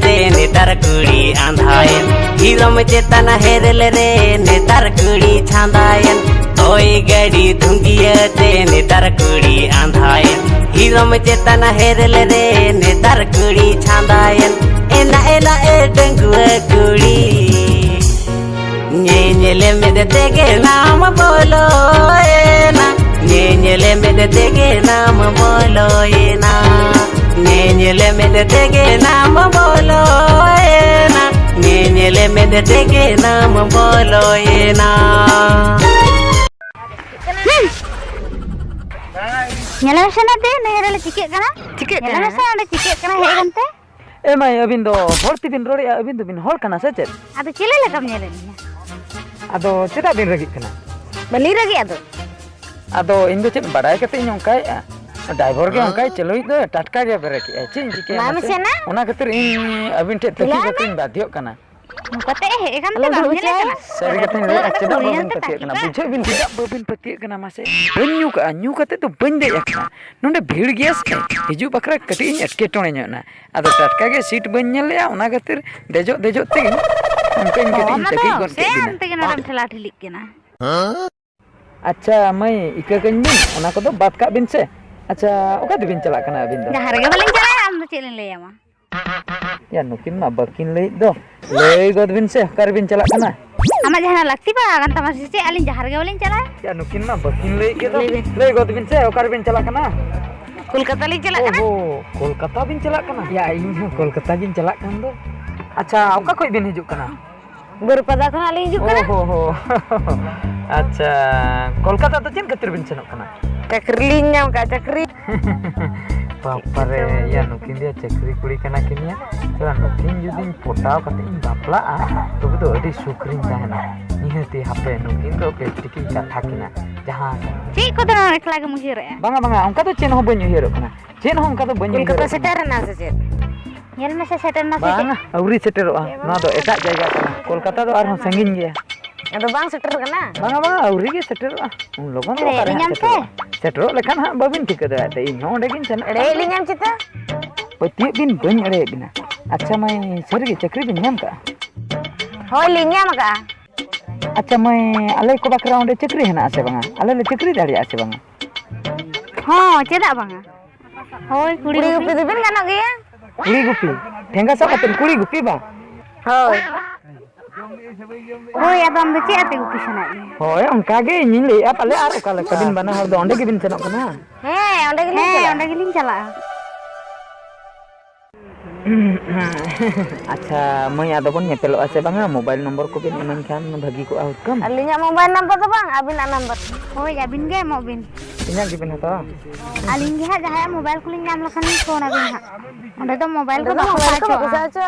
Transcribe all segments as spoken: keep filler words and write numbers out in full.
ᱛᱮ ᱱᱮᱛᱟᱨ ᱠᱩᱲᱤ ᱟᱸᱫᱷᱟᱭᱮᱱ, ᱦᱤᱨᱚᱢ ᱪᱮᱛᱟᱱ ᱦᱮᱨᱮᱞ ᱨᱮ ᱱᱮᱛᱟᱨ ᱠᱩᱲᱤ ᱪᱷᱟᱸᱫᱟᱭᱮᱱ, ᱦᱚᱭ ᱜᱟᱹᱰᱤ ᱫᱷᱩᱝᱜᱤᱭᱟᱹ ᱛᱮ ᱱᱮᱛᱟᱨ ᱠᱩᱲᱤ ᱟᱸᱫᱷᱟᱭᱮᱱ, ᱦᱤᱨᱚᱢ ᱪᱮᱛᱟᱱ ᱦᱮᱨᱮᱞ ᱨᱮ ᱱᱮᱛᱟᱨ ᱠᱩᱲᱤ ᱪᱷᱟᱸᱫᱟᱭᱮᱱ᱾ ᱮᱱᱟ ᱮᱱᱟ ᱮ ᱰᱟᱺᱜᱩᱣᱟᱹ ᱠᱩᱲᱤ, ᱧᱮᱧᱮᱞ ᱢᱮᱫ ᱛᱮᱜᱮ ᱱᱟᱢ ᱵᱚᱞᱚᱭᱮᱱᱟ, ᱧᱮᱧᱮᱞ ᱢᱮᱫ ᱛᱮᱜᱮ ᱱᱟᱢ ᱵᱚᱞᱚᱭᱮᱱᱟ, ᱧᱮᱧᱮᱞ ᱢᱮᱫ ᱛᱮᱜᱮ ᱱᱟᱢ ᱵᱚᱞᱚᱭᱮᱱᱟ, ᱧᱮᱧᱮᱞ ᱢᱮᱫ ᱛᱮᱜᱮ ᱱᱟᱢ ᱵᱚᱞᱚᱭᱮᱱᱟ᱾ ᱧᱮᱞ ᱢᱮᱥᱮ ᱱᱟᱛᱮ, ᱱᱟᱹᱭᱦᱟᱹᱨ ᱨᱮ ᱪᱤᱠᱟᱹᱜ ᱠᱟᱱᱟ? ᱪᱤᱠᱟᱹᱜ ᱧᱮᱞ ᱠᱟᱱᱟ? ᱢᱮᱥᱮ ᱚᱸᱰᱮ ᱪᱤᱠᱟᱹᱜ ᱠᱟᱱᱟ, ᱦᱮᱡ ᱮᱱᱛᱮ᱾ ᱮ ᱢᱟᱹᱭ, ᱟᱹᱵᱤᱱ ᱫᱚ ᱦᱚᱲ ᱛᱮᱵᱤᱱ ᱨᱚᱲᱮᱫᱼᱟ, ᱟᱹᱵᱤᱱ ᱫᱚᱵᱤᱱ ᱦᱚᱲ ᱠᱟᱱᱟ ᱥᱮ ᱪᱮᱫ? ᱟᱫᱚ ᱪᱤᱞᱤ ᱞᱮᱠᱟᱢ ᱧᱮᱞᱮᱫ ᱞᱤᱧᱟ? ᱟᱫᱚ ᱪᱮᱫᱟᱜ ᱵᱤᱱ ᱨᱟᱹᱜᱤᱜ ᱠᱟᱱᱟ? ᱵᱟᱹᱞᱤᱧ ᱨᱟᱹᱜᱤᱜ ᱟᱫᱚ᱾ ᱟᱫᱚ ᱤᱧ ᱫᱚ ᱪᱮᱫ ᱵᱟᱰᱟᱭ ᱠᱟᱛᱮ ᱤᱧ ᱚᱱᱠᱟᱭᱮᱫᱼᱟ? ᱰᱟᱭᱵᱚᱨ ᱜᱮ ᱚᱱᱠᱟᱭ ᱪᱟᱹᱞᱩᱭᱮᱫ ᱫᱚ, ᱴᱟᱴᱠᱟ ᱜᱮ ᱵᱨᱮᱠᱮᱜᱼᱟᱭ᱾ ᱪᱮᱫ ᱤᱧ ᱪᱤᱠᱟᱹᱭᱟ ᱢᱟ ᱢᱟᱥᱮ? ᱢᱮᱥᱮ ᱱᱟ᱾ ᱚᱱᱟ ᱠᱷᱟᱹᱛᱤᱨ ᱤᱧ ᱟᱹᱵᱤᱱ ᱴᱷᱮᱱ ᱛᱟᱹᱠᱤᱡ ᱧᱮᱞ ᱢᱮ᱾ ᱠᱟᱛᱮ ᱤᱧ ᱵᱟᱫᱷᱭᱚᱜ ᱠᱟᱱᱟ᱾ ᱱᱚᱝᱠᱟᱛᱮ ᱦᱮᱡ ᱟᱠᱟᱱ ᱛᱮ ᱟᱞᱚᱢ ᱵᱟᱢ ᱫᱩᱲᱩᱵ ᱧᱮᱞᱮ ᱦᱚᱪᱚᱣᱟᱭᱟ᱾ ᱠᱟᱱᱟ? ᱥᱟᱹᱨᱤ ᱠᱟᱛᱷᱟᱧ ᱞᱟᱹᱭᱮᱫᱼᱟ, ᱪᱮᱫᱟᱜ ᱠᱩᱲᱤ ᱵᱟᱹᱵᱤᱱ ᱧᱮᱞᱛᱮ ᱯᱟᱹᱛᱭᱟᱹᱜ ᱛᱟᱹᱠᱤᱡ ᱠᱟᱱᱟ? ᱵᱟᱝ᱾ ᱵᱩᱡᱷᱟᱹᱣ ᱵᱤᱱ, ᱪᱮᱫᱟᱜ ᱵᱟᱹᱵᱤᱱ ᱯᱟᱹᱛᱭᱟᱹᱜ ᱠᱟᱱᱟ ᱢᱟᱥᱮ? ᱵᱟᱹᱧ ᱧᱩ ᱠᱟᱜᱼᱟ, ᱧᱩ ᱠᱟᱛᱮ ᱫᱚ ᱵᱟᱹᱧ ᱫᱮᱡ ᱟᱠᱟᱱᱟ᱾ ᱱᱚᱰᱮ ᱵᱷᱤᱲ ᱜᱮᱭᱟ ᱥᱮ, ᱦᱤᱡᱩᱜ ᱵᱟᱠᱷᱨᱟ ᱠᱟᱹᱴᱤᱡ ᱤᱧ ᱮᱴᱠᱮᱴᱚᱬᱮ ᱧᱚᱜ ᱮᱱᱟ᱾ ᱟᱫᱚ ᱴᱟᱴᱠᱟ ᱜᱮ ᱥᱤᱴ ᱵᱟᱹᱧ ᱧᱮᱞ ᱞᱮᱜᱼᱟ, ᱚᱱᱟ ᱠᱷᱟᱹᱛᱤᱨ ᱫᱮᱡᱚᱜ ᱫᱮᱡᱚᱜ ᱛᱮᱜᱮ ᱚᱱᱠᱟᱧ ᱠᱟᱹᱴᱤᱡ ᱤᱧ ᱛᱟᱹᱠᱤᱡ ᱜᱚᱫ ᱠᱮᱫ ᱵᱤᱱᱟ᱾ ᱥᱮ ᱟᱢ ᱛᱮᱜᱮ ᱱᱚᱰᱮᱢ ᱴᱷᱮᱞᱟᱣ ᱴᱷᱤᱞᱤᱜ ᱠᱟᱱᱟ᱾ ᱟᱪᱪᱷᱟ ᱢᱟᱹᱭ, ᱤᱠᱟᱹ ᱠᱟᱹᱧ ᱵᱤᱱ, ᱚᱱᱟ ᱠᱚᱫᱚ ᱵᱟᱫ ᱠᱟᱜ ᱵᱤᱱ ᱥᱮ᱾ ᱟᱪᱪᱷᱟ, ᱚᱠᱟ ᱛᱮᱵᱤᱱ ᱪᱟᱞᱟᱜ ᱠᱟᱱᱟ ᱟᱹᱵᱤᱱ ᱫᱚ? ᱡᱟᱦᱟᱸ ᱨᱮᱜᱮ ᱵᱟᱹᱞᱤᱧ ᱪᱟᱞᱟᱜᱼᱟ, ᱟᱢ ᱫᱚ ᱪᱮᱫ ᱞᱤᱧ ᱞᱟᱹᱭᱟᱢᱟ? ᱭᱟ, ᱱᱩᱠᱤᱱ ᱢᱟ ᱵᱟᱹᱠᱤᱱ ᱞᱟᱹᱭᱮᱫ ᱫᱚ᱾ ᱞᱟᱹᱭ ᱜᱚᱫ ᱵᱤᱱ ᱥᱮ, ᱚᱠᱟ ᱨᱮᱵᱤᱱ ᱪᱟᱞᱟᱜ ᱠᱟᱱᱟ? ᱟᱢᱟᱜ ᱡᱟᱦᱟᱱᱟᱜ ᱞᱟᱹᱠᱛᱤ ᱯᱟᱲᱟᱣ ᱟᱠᱟᱱ ᱛᱟᱢᱟ ᱥᱮ ᱪᱮᱫ? ᱟᱹᱞᱤᱧ ᱡᱟᱦᱟᱸ ᱨᱮᱜᱮ ᱵᱟᱹᱞᱤᱧ ᱪᱟᱞᱟᱜᱼᱟ᱾ ᱭᱟ, ᱱᱩᱠᱤᱱ ᱢᱟ ᱵᱟᱹᱠᱤᱱ ᱞᱟᱹᱭᱮᱫ ᱜᱮ ᱫᱚ᱾ ᱞᱟᱹᱭ ᱵᱤᱱ᱾ ᱞᱟᱹᱭ ᱜᱚᱫ ᱵᱤᱱ ᱥᱮ, ᱚᱠᱟ ᱨᱮᱵᱤᱱ ᱪᱟᱞᱟᱜ ᱠᱟᱱᱟ? ᱠᱳᱞᱠᱟᱛᱟ ᱞᱤᱧ ᱪᱟᱞᱟᱜ ᱠᱟᱱᱟ᱾ ᱳᱦᱳ, ᱠᱳᱞᱠᱟᱛᱟ ᱵᱤᱱ ᱪᱟᱞᱟᱜ ᱠᱟᱱᱟ? ᱭᱟ, ᱤᱧ ᱦᱚᱸ ᱠᱳᱞᱠᱟᱛᱟ ᱜᱤᱧ ᱪᱟᱞᱟᱜ ᱠᱟᱱ ᱫᱚ᱾ ᱟᱪᱪᱷᱟ, ᱚᱠᱟ ᱠᱷᱚᱡ ᱵᱤᱱ ᱦᱤᱡᱩᱜ ᱠᱟᱱᱟ? ᱵᱟᱹᱨᱯᱟᱫᱟ ᱠᱷᱚᱱᱟᱜ ᱞᱤᱧ ᱦᱤᱡᱩᱜ ᱠᱟᱱᱟ᱾ ᱳ ᱦᱳ ᱦᱳ᱾ ᱟᱪᱪᱷᱟ, ᱠᱳᱞᱠᱟᱛᱟ ᱫᱚ ᱪᱮᱫ ᱠᱷᱟᱹᱛᱤᱨ ᱵᱤᱱ ᱥᱮᱱᱚᱜ ᱠᱟᱱᱟ? ᱪᱟᱹᱠᱨᱤ ᱞᱤᱧ ᱧᱟᱢ ᱠᱟᱜᱼᱟ, ᱪᱟᱹᱠᱨᱤ᱾ ᱵᱟᱯᱟᱨᱮ, ᱭᱟ, ᱱᱩᱠᱤᱱ ᱫᱚ ᱪᱟᱹᱠᱨᱤ ᱠᱩᱲᱤ ᱠᱟᱱᱟ ᱠᱤᱱ ᱭᱟ᱾ ᱛᱚ, ᱱᱩᱠᱤᱱ ᱡᱩᱫᱤᱧ ᱯᱚᱴᱟᱣ ᱠᱟᱛᱮ ᱤᱧ ᱵᱟᱯᱞᱟᱜᱼᱟ, ᱛᱚᱵᱮ ᱫᱚ ᱟᱹᱰᱤ ᱥᱩᱠ ᱨᱤᱧ ᱛᱟᱦᱮᱱᱟ᱾ ᱱᱤᱦᱟᱹᱛᱤ ᱦᱟᱯᱮ, ᱱᱩᱠᱤᱱ ᱫᱚ ᱠᱟᱹᱡ ᱴᱤᱠᱤᱧ ᱠᱟᱛᱷᱟ ᱠᱤᱱᱟ᱾ ᱡᱟᱦᱟᱸ ᱪᱮᱫ ᱠᱚᱫᱚ ᱱᱚᱣᱟ ᱮᱠᱞᱟ ᱜᱮᱢ ᱩᱭᱦᱟᱹᱨᱮᱜᱼᱟ? ᱵᱟᱝᱟ, ᱵᱟᱝᱟ, ᱚᱱᱠᱟ ᱫᱚ ᱪᱮᱫ ᱦᱚᱸ ᱵᱟᱹᱧ ᱩᱭᱦᱟᱹᱨᱚᱜ ᱠᱟᱱᱟ᱾ ᱪᱮᱫ ᱦᱚᱸ ᱚᱱᱠᱟ ᱫᱚ ᱵᱟᱹᱧ ᱠᱳᱞᱠᱟᱛᱟ ᱩᱭᱦᱟᱹᱨᱚᱜ ᱠᱟᱱᱟ᱾ ᱥᱮᱴᱮᱨ ᱮᱱᱟ ᱥᱮ ᱪᱮᱫ? ᱧᱮᱞ ᱢᱮᱥᱮ, ᱥᱮᱴᱮᱨ ᱮᱱᱟ ᱥᱮ ᱪᱮᱫ? ᱵᱟᱝᱟ, ᱟᱹᱣᱨᱤ ᱥᱮᱴᱮᱨᱚᱜᱼᱟ᱾ ᱱᱚᱣᱟ ᱫᱚ ᱮᱴᱟᱜ ᱡᱟᱭᱜᱟ ᱠᱟᱱᱟ᱾ ᱠᱳᱞᱠᱟᱛᱟ ᱫᱚ ᱟᱨᱦᱚᱸ ᱥᱟᱺᱜᱤᱧ ᱜᱮᱭᱟ᱾ ᱟᱫᱚ ᱵᱟᱝ ᱥᱮᱴᱮᱨ ᱠᱟᱱᱟ? ᱵᱟᱝᱟ, ᱵᱟᱝᱟ, ᱟᱹᱣᱨᱤ ᱜᱮ ᱥᱮᱴᱮᱨᱚᱜᱼᱟ᱾ ᱩᱱ ᱞᱚᱜᱚᱱ ᱫᱚ ᱮᱲᱮᱭᱮᱫ ᱚᱠᱟᱨᱮ ᱦᱟᱸᱜ ᱞᱤᱧᱟᱢ ᱥᱮ? ᱥᱮᱴᱮᱨᱚᱜᱼᱟ? ᱥᱮᱴᱮᱨᱚᱜ ᱞᱮᱠᱷᱟᱱ ᱦᱟᱸᱜ ᱵᱟᱹᱵᱤᱱ ᱴᱷᱤᱠᱟᱹ ᱫᱟᱲᱮᱭᱟᱜ ᱛᱮ, ᱤᱧ ᱦᱚᱸ ᱚᱸᱰᱮ ᱜᱤᱧ ᱥᱮᱱᱚᱜ ᱮᱲᱮᱭᱮᱫ ᱠᱟᱱᱟ᱾ ᱞᱤᱧᱟᱢ ᱪᱮᱛᱟ? ᱯᱟᱹᱛᱭᱟᱹᱜ ᱵᱤᱱ, ᱵᱟᱹᱧ ᱮᱲᱮᱭᱮᱫ ᱵᱤᱱᱟ᱾ ᱟᱪᱪᱷᱟ ᱢᱟᱹᱭ, ᱥᱟᱹᱨᱤᱜᱮ ᱪᱟᱹᱠᱨᱤ ᱵᱤᱱ ᱧᱟᱢ ᱠᱟᱜᱼᱟ? ᱦᱳᱭ, ᱞᱤᱧ ᱧᱟᱢ ᱟᱠᱟᱜᱼᱟ᱾ ᱟᱪᱪᱷᱟ ᱢᱟᱹᱭ, ᱟᱞᱮ ᱠᱚ ᱵᱟᱠᱷᱨᱟ ᱚᱸᱰᱮ ᱪᱟᱹᱠᱨᱤ ᱦᱮᱱᱟᱜᱼᱟ ᱥᱮ ᱵᱟᱝᱟ? ᱟᱞᱮ ᱞᱮ ᱪᱟᱹᱠᱨᱤ ᱫᱟᱲᱮᱭᱟᱜᱼᱟ ᱥᱮ ᱵᱟᱝᱟ? ᱦᱚᱸ, ᱪᱮᱫᱟᱜ ᱵᱟᱝᱟ? ᱦᱳᱭ, ᱠᱩᱲᱤ ᱠᱩᱲᱤ ᱜᱩᱯᱤ᱾ ᱜᱩᱯᱤ ᱫᱚᱵᱤᱱ ᱜᱟᱱᱚᱜ ᱜᱮᱭᱟ᱾ ᱠᱩᱲᱤ ᱜᱩᱯᱤ? ᱴᱷᱮᱸᱜᱟ ᱥᱟᱵ ᱠᱟᱛᱮᱫ ᱠᱩᱲᱤ ᱜᱩᱯᱤ ᱵᱟᱝ? ᱦᱳᱭ᱾ ᱦᱳᱭ, ᱟᱫᱚ ᱟᱢ ᱫᱚ ᱪᱮᱫ ᱟᱛᱮ ᱜᱩᱯᱤ ᱥᱟᱱᱟᱭᱮᱫ ᱢᱮᱭᱟ? ᱦᱳᱭ, ᱚᱱᱠᱟ ᱜᱮ ᱤᱧᱤᱧ ᱞᱟᱹᱭᱮᱫᱼᱟ, ᱯᱟᱞᱮ ᱟᱨ ᱚᱠᱟ ᱞᱮᱠᱟ ᱵᱤᱱ ᱵᱟᱱᱟ ᱦᱚᱲ ᱫᱚ ᱚᱸᱰᱮ ᱜᱮᱵᱤᱱ ᱥᱮᱱᱚᱜ ᱠᱟᱱᱟ? ᱦᱮᱸ, ᱚᱸᱰᱮ ᱜᱮᱞᱤᱧ ᱦᱮᱸ, ᱪᱟᱞᱟᱜᱼᱟ᱾ ᱚᱸᱰᱮ ᱜᱮᱞᱤᱧ ᱪᱟᱞᱟᱜᱼᱟ᱾ ᱟᱪᱪᱷᱟ ᱢᱟᱹᱭ, ᱟᱫᱚ ᱵᱚᱱ ᱧᱮᱯᱮᱞᱚᱜᱼᱟ ᱥᱮ ᱵᱟᱝᱟ? ᱢᱳᱵᱟᱭᱤᱞ ᱱᱚᱢᱵᱚᱨ ᱠᱚᱵᱤᱱ ᱤᱢᱟᱹᱧ ᱠᱷᱟᱱ ᱵᱷᱟᱹᱜᱤ ᱠᱚᱜᱼᱟ ᱦᱩᱛᱠᱟᱹᱢ᱾ ᱟᱹᱞᱤᱧᱟᱜ ᱢᱳᱵᱟᱭᱤᱞ ᱱᱟᱢᱵᱟᱨ ᱫᱚ ᱵᱟᱝ, ᱟᱹᱵᱤᱱᱟᱜ ᱱᱟᱢᱵᱟᱨ᱾ ᱦᱳᱭ, ᱟᱹᱵᱤᱱ ᱜᱮ ᱮᱢᱚᱜ ᱵᱤᱱ᱾ ᱤᱧᱟᱹᱜ ᱜᱮᱵᱤᱱ ᱦᱟᱛᱟᱣᱟ? ᱟᱹᱞᱤᱧ ᱜᱮ ᱦᱟᱸᱜ ᱡᱟᱦᱟᱸᱭᱟᱜ ᱢᱳᱵᱟᱭᱤᱞ ᱠᱚᱞᱤᱧ ᱧᱟᱢ ᱞᱮᱠᱷᱟᱱ ᱞᱤᱧ ᱯᱷᱳᱱ ᱟᱹᱵᱤᱱ ᱦᱟᱸᱜ᱾ ᱚᱸᱰᱮ ᱫᱚ ᱢᱳᱵᱟᱭᱤᱞ ᱠᱚ ᱚᱸᱰᱮ ᱫᱚ ᱵᱟᱠᱚ ᱢᱳᱵᱟᱭᱤᱞ ᱥᱟᱵ ᱠᱚ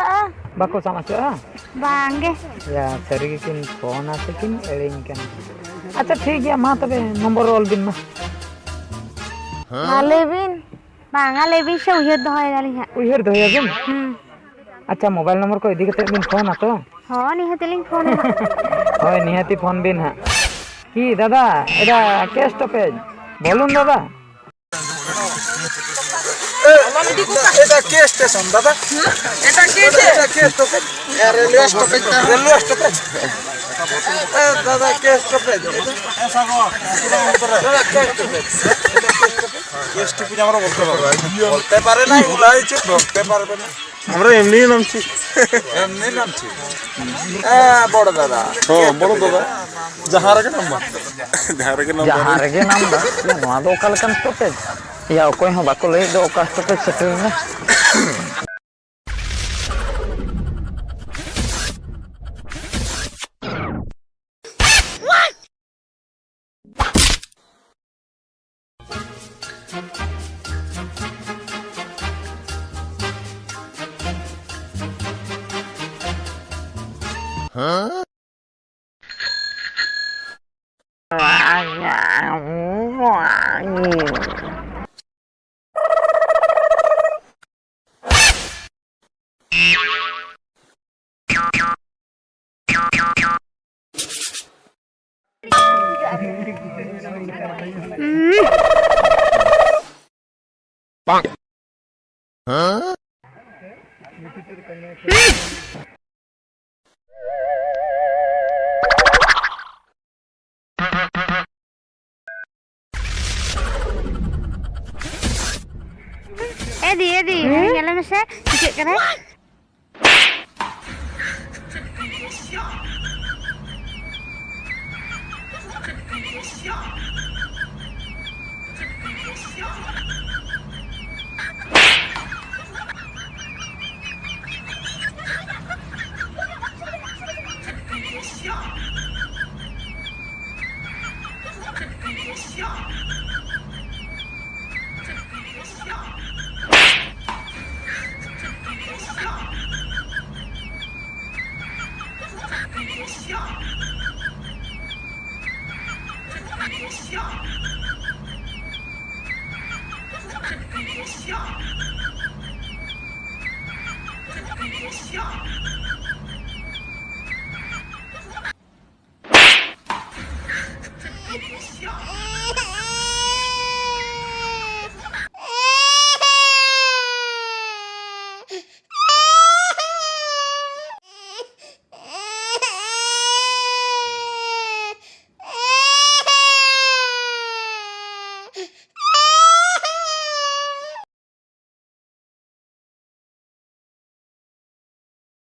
ᱵᱟᱠᱚ ᱦᱚᱪᱚᱣᱟᱜᱼᱟ᱾ ᱥᱟᱵ ᱦᱚᱪᱚᱣᱟᱜᱼᱟ? ᱵᱟᱝ ᱜᱮ᱾ ᱭᱟ, ᱥᱟᱹᱨᱤ ᱜᱮᱠᱤᱱ ᱯᱷᱳᱱᱟ ᱥᱮᱠᱤᱱ ᱮᱲᱮᱧ ᱠᱟᱱᱟ? ᱟᱪᱪᱷᱟ, ᱴᱷᱤᱠ ᱜᱮᱭᱟ, ᱢᱟ ᱛᱚᱵᱮ ᱱᱚᱢᱵᱚᱨ ᱚᱞ ᱵᱤᱱ ᱢᱟ᱾ ᱢᱟ ᱞᱟᱹᱭ ᱵᱤᱱ᱾ ᱵᱟᱝᱟ, ᱞᱟᱹᱭ ᱵᱤᱱ ᱥᱮ, ᱩᱭᱦᱟᱹᱨ ᱫᱚᱦᱚᱭᱮᱫᱟᱞᱤᱧ ᱦᱟᱸᱜ᱾ ᱩᱭᱦᱟᱹᱨ ᱫᱚᱦᱚᱭᱟᱵᱤᱱ? ᱦᱩᱸ᱾ ᱟᱪᱪᱷᱟ, ᱢᱳᱵᱟᱭᱤᱞ ᱱᱚᱢᱵᱚᱨ ᱠᱚ ᱤᱫᱤ ᱠᱟᱛᱮᱫ ᱵᱤᱱ ᱯᱷᱳᱱᱟ ᱛᱚ? ᱦᱚᱸ, ᱱᱤᱦᱟᱹᱛ ᱞᱤᱧ ᱯᱷᱳᱱᱟ ᱦᱟᱸᱜ᱾ ᱦᱳᱭ, ᱱᱤᱦᱟᱹᱛᱤ ᱯᱷᱳᱱ ᱵᱤᱱ ᱦᱟᱸᱜ᱾ ᱠᱤ ᱫᱟᱫᱟ, ᱮᱫᱟ ᱠᱮ ᱥᱴᱚᱯᱮᱡᱽ, ᱵᱚᱞᱩᱱ ᱫᱟᱫᱟ᱾ ᱮ, ᱮᱫᱟ ᱠᱮ ᱥᱴᱮᱥᱚᱱ, ᱫᱟᱫᱟ᱾ ᱮᱫᱟ ᱠᱮ ᱥᱴᱮᱥᱚᱱ᱾ ᱮᱫᱟ ᱠᱮ ᱥᱴᱚᱯᱮᱡᱽ᱾ ᱮ, ᱨᱮᱞᱣᱮ ᱥᱴᱚᱯᱮᱡᱽ ᱛᱟᱦᱮᱸ᱾ Railway stoppage. এ, দাদা, কে স্টপেজ? দাদা, কে স্টপেজ? কে স্টপেজ আমরা বলতে পারবো। বলতে পারে নাই, মনে হয় যে ধরতে পারবে না। আমরা এমনিই নামছি। এমনি নামছি। এ, বড় দাদা। হ্যাঁ, বড় দাদা। ᱡᱟᱦᱟᱸ ᱨᱮᱜᱮ ᱱᱟᱢᱵᱟᱨ᱾ ᱡᱟᱦᱟᱸ ᱨᱮᱜᱮ ᱱᱟᱢᱵᱟᱨ᱾ ᱡᱟᱦᱟᱸ ᱨᱮᱜᱮ ᱱᱟᱢᱵᱟᱨ᱾ ᱭᱟ, ᱱᱚᱣᱟ ᱫᱚ ᱚᱠᱟ ᱞᱮᱠᱟᱱ ᱥᱴᱚᱯᱮᱡᱽ? ᱭᱟ, ᱚᱠᱚᱭ ᱦᱚᱸ ᱵᱟᱠᱚ ᱞᱟᱹᱭᱮᱫ ᱫᱚ ᱚᱠᱟ ᱥᱴᱚᱯᱮᱡᱽ ᱥᱮᱴᱮᱨ ᱮᱱᱟ᱾ ᱮᱫᱤ, ᱮᱫᱤ, ᱦᱮᱸ? ᱧᱮᱞᱮ ᱢᱮᱥᱮ, ᱪᱤᱠᱟᱹᱜ ᱠᱟᱱᱟᱭ᱾